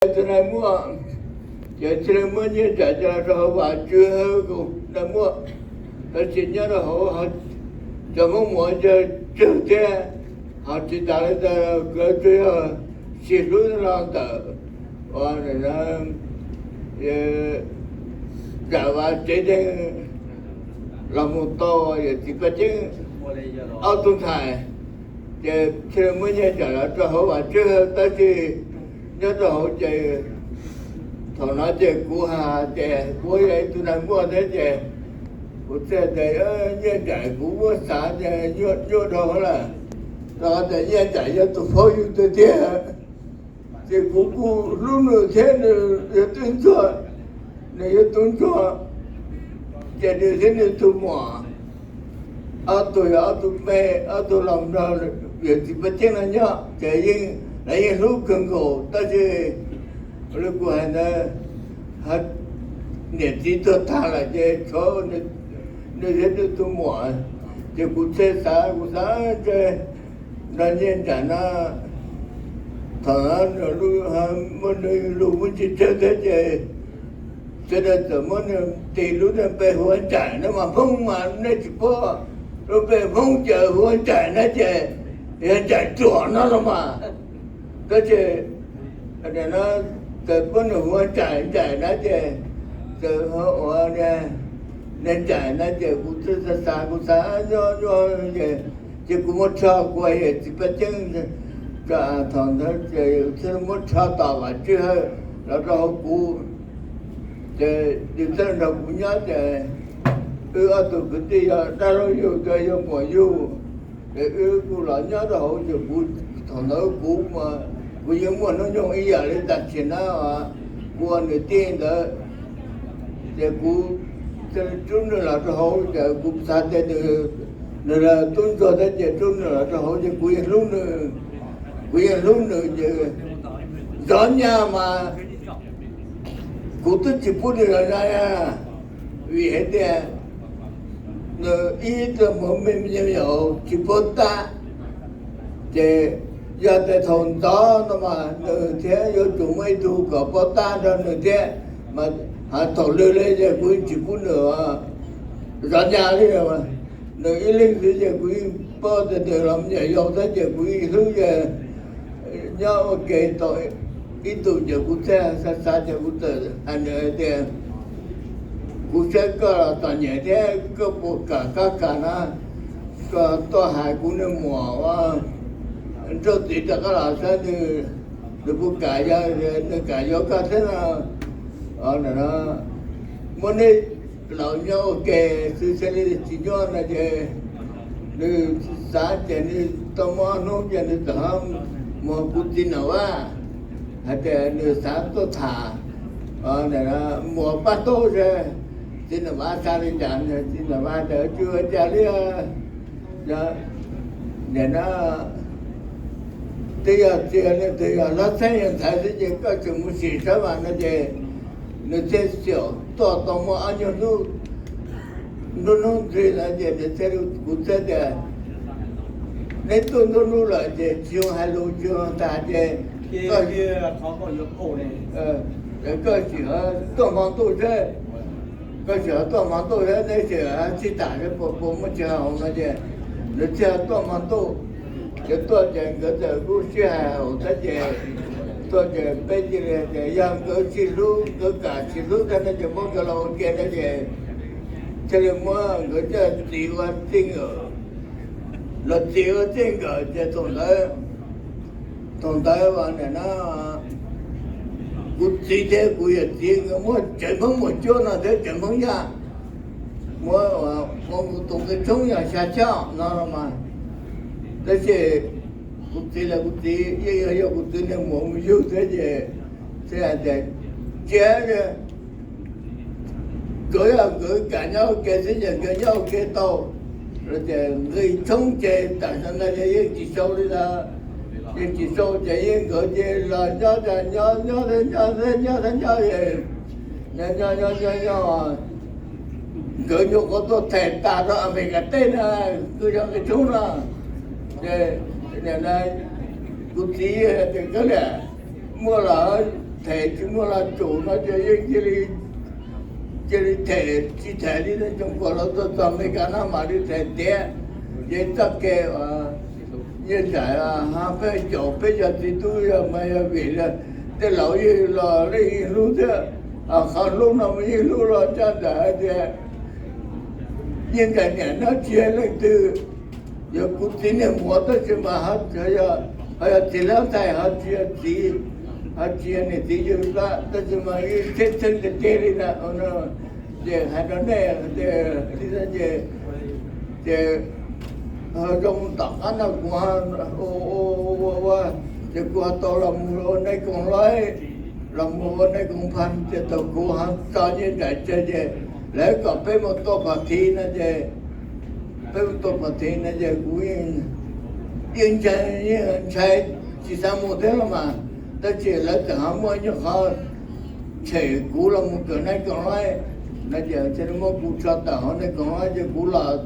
tus nais muaj, ces thiaj li muab Nyiaj Ntsam coj los rau hauv Vam Tswv Hawj nais muaj, tab sis nyob rau hauv cov Hmoob Muas yog tsawg thiab, ho tsis tas li ntawd kuv tsuas yog sib hlub los ntawm ua Ntsam Vam tsev neeg los mus tau yawm txiv Paj Ceeb ob tug ntxhais, ces thiaj li muab Nyiaj Ntsam los rau hauv Vam Tswv Hawj, tab sis nyob rau hauv ces thaum no ces kuv hais tias kuv yog ib tug nais muaj thiab ces kuv thiaj tias Nyiaj Ntsam kuv muab xav tias nyuaj dhau lawm, rau qhov tias Nyiaj Ntsam yog tus phooj ywg tiag tiag, ces kuv kuj hlub nws thiab nws yog tub ntsuag, nws yog tub ntsuag, ces nws thiab nws tus muam ob tug yog ob tug me, ob tug los nrog yawm txiv Paj Ceeb no nyob ces yeej, lawv yeej hlub kawg nkaus, tab sis li kuv hais ntawd, niam txiv tuag tag lawm ces tshuav nws thiab nws tus muam, ces kuv thiaj xav, kuv xav nrog Nyiaj Ntsam no, thaum no muaj nws lus muaj ntsis tsawg thiab ces sawv daws txawm muab nws tis lub npe hu ua Ntsam no mas Hmoob mas nej tsis paub, lub npe Hmoob ces hu ua Ntsam no ces yog Ntsam Ruam no los mas. Tab sis txawm muab nws hu ua Ntsam, Ntsam no ces txawm hu ua Ntsam no ces kuv xav xav kuv xav nyob nyob ces, ces kuv muab rho kuv yawm txiv Paj Ceeb, thaum ntawd ces thiaj muab rho tom Vam Tswv Hawj los rau hauv kuv, ces nws thiaj nrog kuv nyob ces wb ob tug kwv tij yog dab laug yug, yog muam yug, ces wb kuj los nyob rau hauv ces kuv, thaum ntawd kuv, kuv yeej muaj hnub nyoog ib yam li tam sim no, kuv ua nws tij ntawd, ces kuv thiaj rub nws los rau hauv ces kuv xav tias nws yog tub ntsuag thiab ces rub nws los rau hauv ces kuv yeej hlub nws, kuv yeej hlub nws ces zov nyaj mas kuv twb tsis pub nws zov nyaj, vim hais tias nws ib tug hmoov me me nyuam yaus tsis paub tab, ces yog tias thaum ntxov no mas nws thiaj yuav tsum muaj ib tug kom paub tab nrog nws thiab, mas thaum lwg li ces kuv tsis pub nws zov nyaj li. Nws ib leeg xwb ces kuv yeej paub tias nws los me nyuam yaus thiab ces kuv yeej hlub ces nyob ua ke tau ib ntus ces kuv thiaj xav xav ces kuv txawm hais nws hais tias, kuv saib koj los txom nyem thiab koj puas kam, koj kam na, koj tuaj hais kuv niag muam ua nrauj txiv rov qab los saib nws, nws puas kam, yog nws kam yuav koj thiab no. Muab nej laus nyob ua ke xwb, xws li tsis nyob no ces nws xav ces nws tau muaj hnub ces nws txawm mus kuv txiv Nam Vaj hais tias nws xav tuaj tham muam Paj Tauj seb txiv Nam Vaj xav li cas. Txiv Nam Vaj tias tsis ua cas li, nim no twb yog txiv, leej twg yog hlob txheeb yog ntxhais xwb ces koj tseem mus sim saib mas no ces nws thiaj xyaum tuaj tau muaj ob nyuag hnub, hnub hnub ntxwg no ces nws thiaj, kuv thiaj tias, neb tuaj nruab hnub lawm ces tsis zoo hais lus tsis zoo tas ces koj, koj sim tuaj hmo ntuj seb, koj sim tuaj hmo ntuj seb neb sim tsis tas seb puas, puas muaj tsis hauv no ces nws thiaj tuaj hmo ntuj. Ces tuaj ces nkawd txawm kuj sib hais hauv thiab ces tuaj ces peb cia li tias yog nkawd tsis hlub, nkawd kam tsis hlub thiab no ces muab nkawd los ua ke no ces thiaj li muab nkawd coj txiv ua txij nkawm, los txiv ua txij nkawm ces thaum ntawd, thaum ntawd nim no kuv txiv thiab kuv yawm txiv nkawd muab tsev Hmoob Muas Cuab no thiab tsev Hmoob Yaj muab ua tus nqi tshoob yog xya choj no mas, tab sis kuv txiv los kuv txiv yeej yog, yog kuv txiv niag muam mus yug thiab ces thiaj hais tias tsis, tsuav yog nkawd kam nyob ua ke xwb ces nkawd nyob ua ke tau. Ces nqi tshoob ces tam sim no yeej tsis sau li ntawd, yeej tsis sau ces yeej nkawd ces los nyob, nyob, nyob, nyob, nyob, nyob, nyob, nyob, nyob, nyob, nkawd nyuam qhuav tuaj them tas rau Amelikas teb na, kuj yog nqi tshoob no. Ces nim no kuv txiv tias koj niam, muaj los Them tsis muaj los tsum no ces yeej cia li them, tsis them li no, tsoom kuam los txog txog Meskas no mam li them tiav. Ces txoj kev Nyiaj Ntxawm ho peb caum peb cov txiv tub yog mas yog vim tej laus yeej los yeej hlub thiab, qhov hlub no mas yeej hlub los txog ntawm hais tias Nyiaj Ntxawm niam no tsis yog leej twg, yog kuv txiv niag muam tab sis mas ho yog txiv hlob ntxhais, ho tsis yog txiv, ho tsis yog niam txiv yawg plab, tab sis mas yeej txheeb txheeb tiag tiag li na. Ces hais rau nej tias li no ces, ces ho zoo tom qab no kuv ua ua ua, ces kuv ho tau los mus ua nais koom lawm, los mus ua nais koom pha ces tau kuv ho tso Nyiaj Ntxawm tseg ces lawv kom peb mus tua phom thiv no ces, peb mus tua phom thiv no ces kuv yeej ntshai, ntshai tsis xav mus thiab los mas, tab sis lawv tseem ho muaj ib nyuag qhov tshem kuv los mus kawm nais koom lawm no ces muab kuv tso tawm hauv nais koom lawm ces kuv los,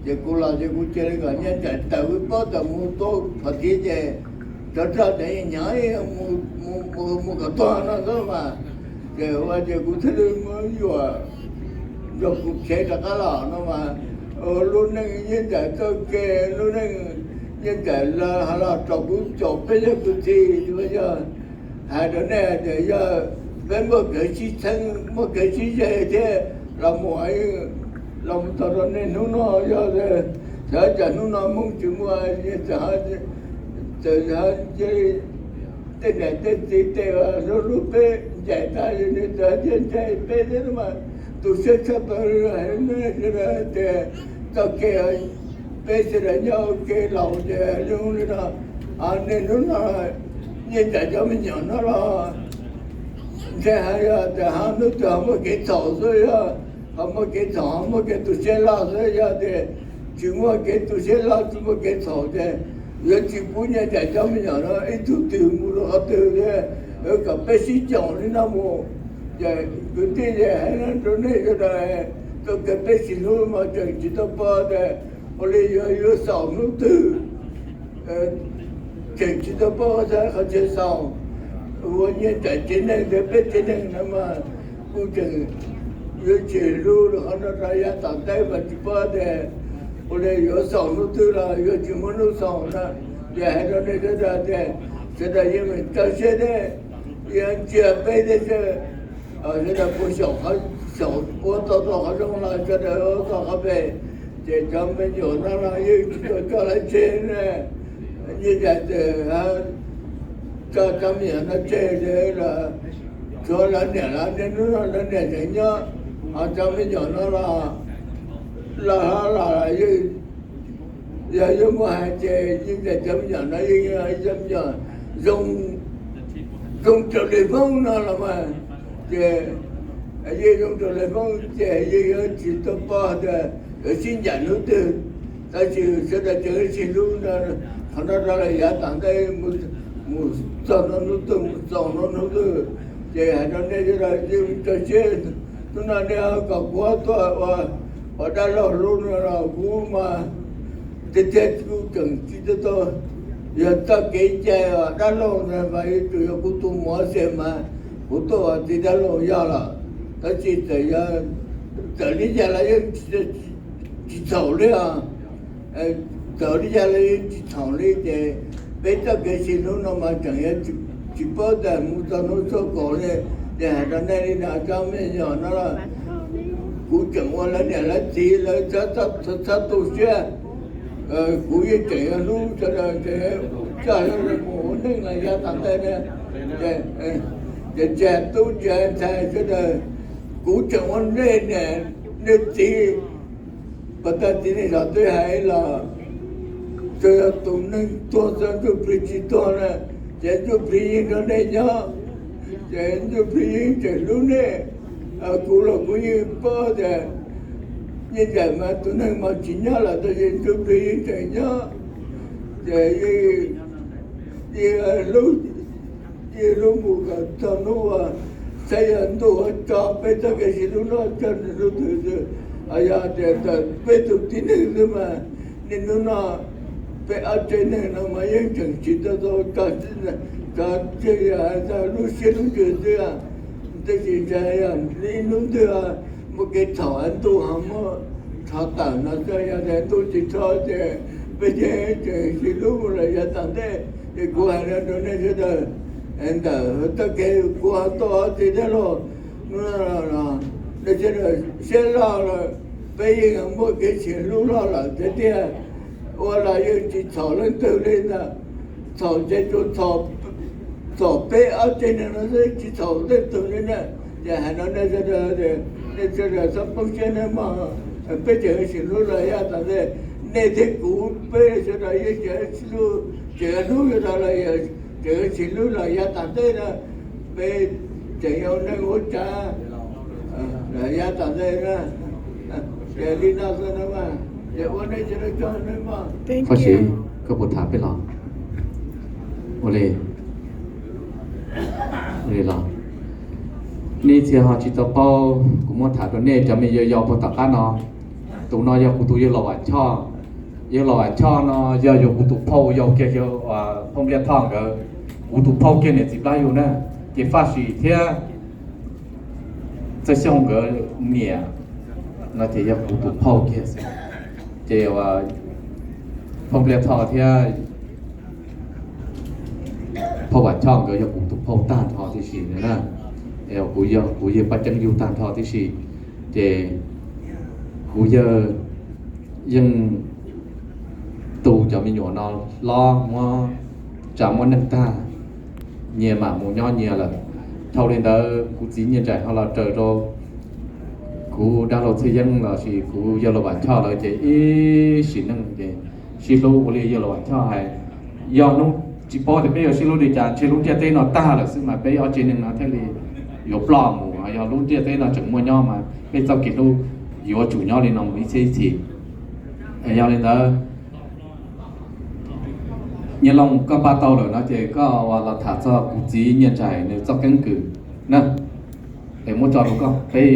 ces kuv los ces kuv cia li kom Nyiaj Ntxawm tawm wb paub tawm mus tua phom thiv ces tsov rog ces yeej hnov mus kom tuag no xwb mas. Ces ua ces kuv thiaj li muab yuam nrog kuv tsev rov qab los no mas, lub neej Nyiaj Ntxawm txoj kev, lub neej Nyiaj Ntxawm los ho los rau kuv caum peb yog kuv txiv, yog hais rau nej tias yog peb muaj kev sib txheeb muaj kev sib ze thiab los mus, los mus txog rau niaj hnub no yog, xyov cas hnub no Hmoob tsis muaj, txawm tej niam tej txiv tej hlub hlub peb ncaim tag, txawm thiaj ncaim peb thiab mas tu siab tshaj plaws li. Sawv daws tias txoj kev peb sawv daws nyob ua ke laus ces zoo li no, niaj hnub no Nyiaj Ntxawm cov me nyuam no los ntshe hais tias ho hnub twg ho muaj kev txhaum xwb, yog ho muaj kev txhaum ho muaj kev tu siab loj xwb, yog tias tsis muaj kev tu siab loj tsis muaj kev txhaum ces yuav tsis pub Nyiaj Ntxawm cov me nyuam no ib tug twg mus rau qhov twg thiab, yuav kom peb sib caum li no mus. Ces kwv tij ces hais rau nej sawv daws, txoj kev peb sib hlub mas tseem tsis tau paub tias ua li yuav yuav xaus hnub twg, tseem tsis tau paub xav qhov chaw xaus. Ua Nyiaj Ntxawm tsev neeg thiab peb tsev neeg no mas kuj tseem yuav tsis hlub rau qhov no rau yav tom ntej mas tsis paub tias ua li yuav xaus hnub twg los yuav tsis muaj hnub xaus na. Ces hais rau nej sawv daws tias sawv daws yeej meem rau siab thiab, yeej ntsia peb thiab sawv daws puas xyaum, xyaum ua tau tau qhov zoo los sawv daws ua tau qhov phem. Ces cov me nyuam no los yeej tsis tau coj lawv tseg ne. Yeej yam tias tso cov me nyuam no tseg los tsuav lawv niam, lawv niam hnub no lawv niam tseem nyob, ho cov me nyuam no los, los los yog yuav muaj hais ces yeej tias cov me nyuam no yeej yog cov me nyuam zoo, zoo raws li Hmoob no los mas, ces yeej zoo raws li Hmoob ces yeej yuav tsis tau paub tias yuav sib ncaim hnub twg, tab sis sawv daws tseem sib hlub no, qhov no rau lawm yav tom ntej mus txog no hnub twg mus txog no hnub twg. Ces hais rau nej sawv daws yeej rau siab, hnub no nej ho kom kuv tuaj ua dab laug hlub no los kuv mas tiag tiag kuv tseem tsis tau, yog txoj kev cai dab laug ntawd mas yuav tsum yog kuv tus muam xwb mas kuv tuaj ua txiv dab laug yog lawm. Tab sis txawm, txawm li cas los yeej tsis txhaum li os. Txawm li cas los yeej tsis txhaum li ces peb txoj kev sib hlub no mas tseem yuav tsis paub tas mus txog hnub txog kaum li. Ces hais rau nej li no cov me nyuam no, kuv tseem ua lawv niam lawv txiv lawv txhob tu siab. Kuv yeej tseem yuav hlub sawv daws, tseem coj sawv daws mus ua neej los yav tom ntej ne. Ces tsis hais tub tsis hais ntxhais sawv daws, kuv tseem ua nej niam nej txiv. Pas tag txiv neej zos twb hais los, tsuas yog tus neeg tuag txog ntsuj plig tsis tuag na, ces ntsuj plig yeej nrog nej nyob, ces ntsuj plig yeej tseem hlub nej. Kuv los kuv yeej paub tias yeej ntawm mas tus neeg mas tsis nyob lawm tab sis ntsuj plig yeej tseem nyob. Ces yeej hlub, yeej hlub mus kom txog hnub uas saib yog ntuj ua tso peb txoj kev sib hlub no txog hnub twg xwb. Yog tias peb tus tib neeg xwb mas niaj hnub no peb ob tsev neeg no mas yeej tseem tsis tau tau tso, Txog txij yog txog lub siab lub ntsws xwb, tab sis ntshai yog ib hnub twg muaj kev txhaum ntuj ho muab rho tawm no xwb, yog tias ntuj tsis rho ces peb ces tseem sib hlub los yav tom ntej. Ces kuv hais no rau nej sawv daws ntawm txoj kev kuv ho tuaj ob txij thiab lauj. Nej sawv daws siab loj lawm, peb yeej muaj kev sib hlub loj lawm tiag tiag. Ua los yeej tsis txhaum leej twg li ntag. Txhaum ces tsuas txhaum peb ob tsev neeg no xwb, tsis txhaum leej twg li na. Ces hais no nej sawv daws, nej sawv daws txhob poob siab nawb mog. Peb tseem sib hlub los yav tom ntej, nej thiab kuv peb sawv daws yeej tseem sib hlub, tseem hlub sawv daws los, tseem sib hlub los yav tom ntej na. Peb tseem yog neeg ua cas los yav tom ntej na. Ces li no xwb na, ces ua nej sawv daws tsaug nawb mog. Faj Sim, koj puas tham peb los? Ua li, ua li los nej txhia ho tsis tau paub, kuv muab tham rau nej cov me yau yau puag tom qab no. Tus no yog kuv tus yawg Los Vam Choj. Yawg Los Vam Choj no yog yus kuv tus phauj yau kiag, yawg Phooj Npliaj Thoj nkawd, kuv tus phauj kiag niam txiv plab yug na. Ces Faj Sim thiab Txawj Xyooj nkawd niam no ces yog kuv tus phauj kiag xwb. Ces Phooj Npliaj Thoj thiab Phauj Vam Choj nkawd yog kuv tus phauj tag nrho tib si na. Kuv yog kuv yawg Paj Ceeb yug tag nrho tib si. Ces kuv yawg yeej tu cov me nyuam no hlob, muab tsa muab neej tag, nyias mam mus nyob nyias lawm. Dhau li ntawd kuv txiv Nyiaj Nraim ho los raws rau kuv dab laug Txhiaj Yeeb los sis kuv yawg Los Vam Choj lawm ces ib sim neej ces sib hlub ua li yawg Los Vam Choj hais. Yog hnub tsis paub tias peb yuav sib hlub li cas, ntshe lub ntiaj teb no tag lawm xwb mas peb ob tsev neeg no thiaj li yuav ploj mus. Yog lub ntiaj teb no tseem muaj nyob mas peb txoj kev hlub yuav tsum nyob li no mus ib txhiab ib txhis. Yog li ntawd, Nyiaj Looj, koj npaj tau lawm no ces koj los tham txog kuv txiv Nyiaj Nraim nws txoj keeb kwm na. Es muab tso rau koj, peb